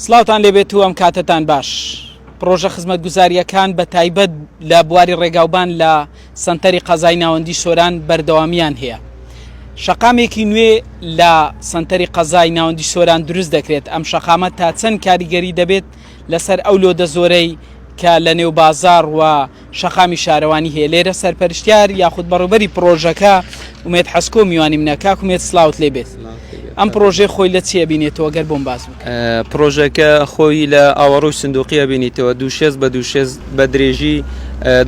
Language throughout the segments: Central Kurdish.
سڵاوتان لێبێت و ئەم کاتەتان باش. پڕۆژە خزمەتگوزارییەکان بە تایبەت لە بواری ڕێگاوبان لە سەنتەری قەزای ناوەندی سۆران بەردەوامیان هەیە. شەقامێکی نوێ لە سەنتەری قەزای ناوەندی سۆران دروست دەکرێت، ئەم شەقامە تا چەند کاریگەری دەبێت لەسەر ئەو لۆدە زۆرەی کە لە نێو بازاڕ و شەقامی شارەوانی هەیە لێرە سەرپەرشتیار یاخود بەڕێوبەری پڕۆژەکە ئومێد حەسکۆ میوانی منە کاک ئومێد سڵاوت لێ بێت ئەم پڕۆژەی خۆی لە چی ئەبینێتەوە گەر بۆم باس بکەی؟ پڕۆژەکە خۆی لە ئاوەڕۆی سندوقی ئەبینیتەوە دوو شێست بە دوو شێست بە درێژی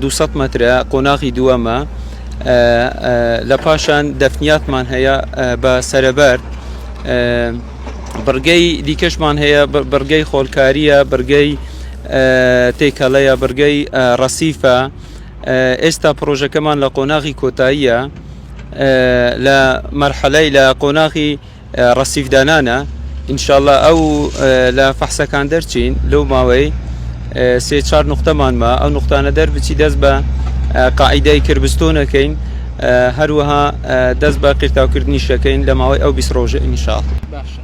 200 مەترە قۆناغی دووەمە لە پاشان دەفنیاتمان هەیە بە سەرەبەرد بڕگەی دیکەشمان هەیە بڕگەی خۆڵکاریە بڕگەی تێکەڵەیە بڕگەی ڕەسیفە ئێستا پرۆژەکەمان لە قۆناغی کۆتاییە لە مەرحەلەی لە قۆناغی ڕەسیفدانانە ئینشاءاللە ئەو لە فەحسەکان دەرچین لەو ماوەی سێ چار نقطەمان ما ئەو نقطانە دەربچی دەست بە قاعیدەی کربستۆنەکەین هەروەها دەست بە قیرتاوکردنی شەکەین لە ماوەی ئەو 20 ڕۆژە ئینشاءاللە. باشە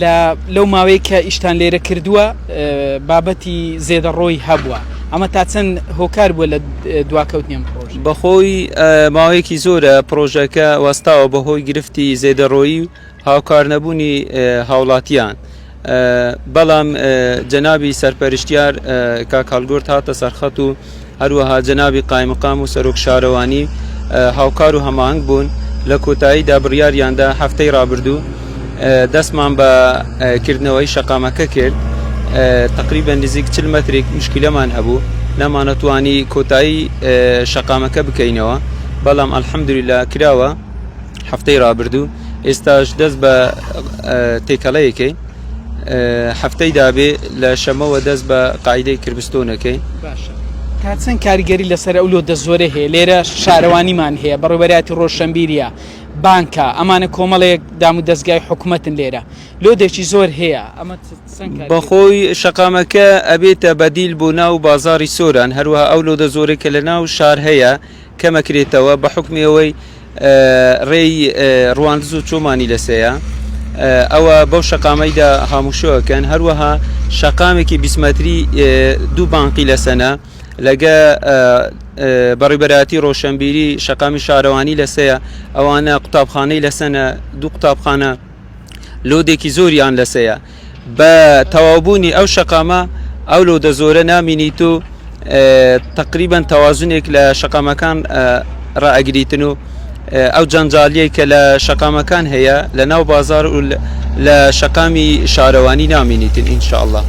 لە لەو ماوەی کە ئیشتان لێرە کردووە بابەتی زێدەڕۆی هەبووە ئەمە تا چەند هۆکار بووە لە دواکەوتنی ئەم پڕۆژە؟ بەخۆی ماوەیەکی زۆرە پڕۆژەکە وەستاوە بەهۆی گرفتی زێدەڕۆیی و هاوکار نەبوونی هاوڵاتیان بەڵام جەنابی سەرپەرشتیار کاک هەڵگورد هاتە سەرخەت و هەروەها جەنابی قایمقام و سەرۆک شارەوانی هاوکار و هەماهەنگ بوون، لە کۆتاییدا بڕیاریاندا هەفتەی ڕابردوو دەستمان بە کردنەوەی شەقامەکە کرد، تەقریبەن نزیک 40 مەترێک مشکلەمان هەبوو نەمانەتوانی کۆتایی شەقامەکە بکەینەوە، بەڵام الحمدللە کراوە هەفتەی ڕابردوو، ئێستاش دەست بە تێکەڵەیەکەین. هەفتەی دابێ لە شەمەوە دەست بە قاعیدەی کربستۆنەکەین. باشە تا چەند کاریگەری لەسەر ئەو لۆدە زۆرە هەیە لێرە شارەوانیمان هەیە بەڕێوەبەرایەتی ڕۆشنبیریە بانکە ئەمانە کۆمەڵێک دام و دەستگای حکومەتن لێرە لۆدێکی زۆر هەیە ئەمە چەند کاریگەری بەخۆی شەقامەکە ئەبێتە بەدیل بۆ ناو بازاڕی سۆران هەروەها ئەو لۆدە زۆرەی کە لە ناو شار هەیە کەمەکرێتەوە بە حوکمی ئەوەی ڕێی ڕواندز و چۆمانی لەسەیە ئەوە بەو شەقامەیدا هاموشۆکەن هەروەها شەقامێکی 20 مەتری دوو بانقی لەسەنە لەگە بەڕیبەراتی ڕۆشنبیری شەقامی شارەوانی لەسەیە ئەوانە قوتابخانەی لەسەنە دوو قوتابخانە لۆدێکی زۆریان لەسەیە بە تەواوبوونی ئەو شەقامە ئەو لۆدە زۆرە نامینیت و تقریبان تەوازنێک لە شەقامەکان ڕائگریتن و ئەو جەنجالیەی کە لە شەقامەکان هەیە لە ناو بازار و لە شەقامی شارەوانی نامینیتن ئینشاءاللە.